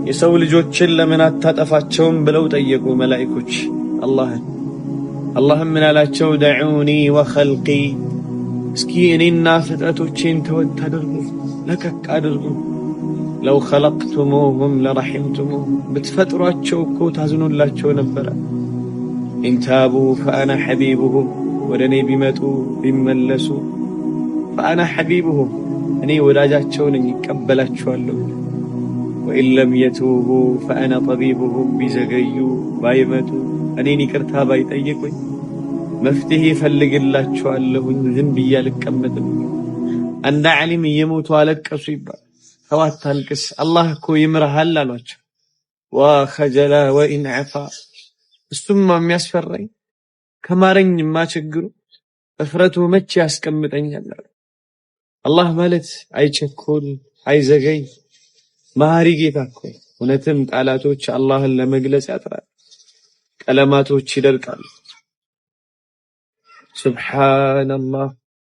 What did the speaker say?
የሰው ልጆችን ለምን አታጠፋቸውም ብለው ጠየቁ መላኢኮች አላህን። አላህም ምን አላቸው? دعوني وخلقي፣ እስኪ እኔና ፍጥረቶቼን ተወት አድርጉ፣ ለቀቅ አድርጉ። لو خلقتموهم لرحمتموهم፣ ብትፈጥሯቸው እኮ ታዝኑላቸው ነበረ። إن تابوا فأنا حبيبهم፣ ወደ እኔ ቢመጡ ቢመለሱ فأنا حبيبهم፣ እኔ ወዳጃቸው ነኝ፣ ይቀበላቸዋለሁ። وإن لم يتوبوا فأنا طبيبهم፣ ቢዘገዩ ባይመጡ እኔን ይቅርታ ባይጠይቁኝ መፍትሄ እፈልግላቸዋለሁኝ፣ ዝም ብዬ አልቀመጥም። አንድ ዓሊም እየሞቱ አለቀሱ ይባላል። ተው አታልቅስ፣ አላህ እኮ ይምርሃል አሏቸው። وا خجلاه وإن عفا፣ እሱማ የሚያስፈራኝ ከማረኝማ ችግሩ እፍረቱ መቼ ያስቀምጠኛል አሉ። አላህ ማለት አይቸኩል አይዘገይ መሐሪ ጌታ እኮ። እውነትም ቃላቶች አላህን ለመግለጽ ያጥራል፣ ቀለማቶች ይደርቃሉ። سبحان الله።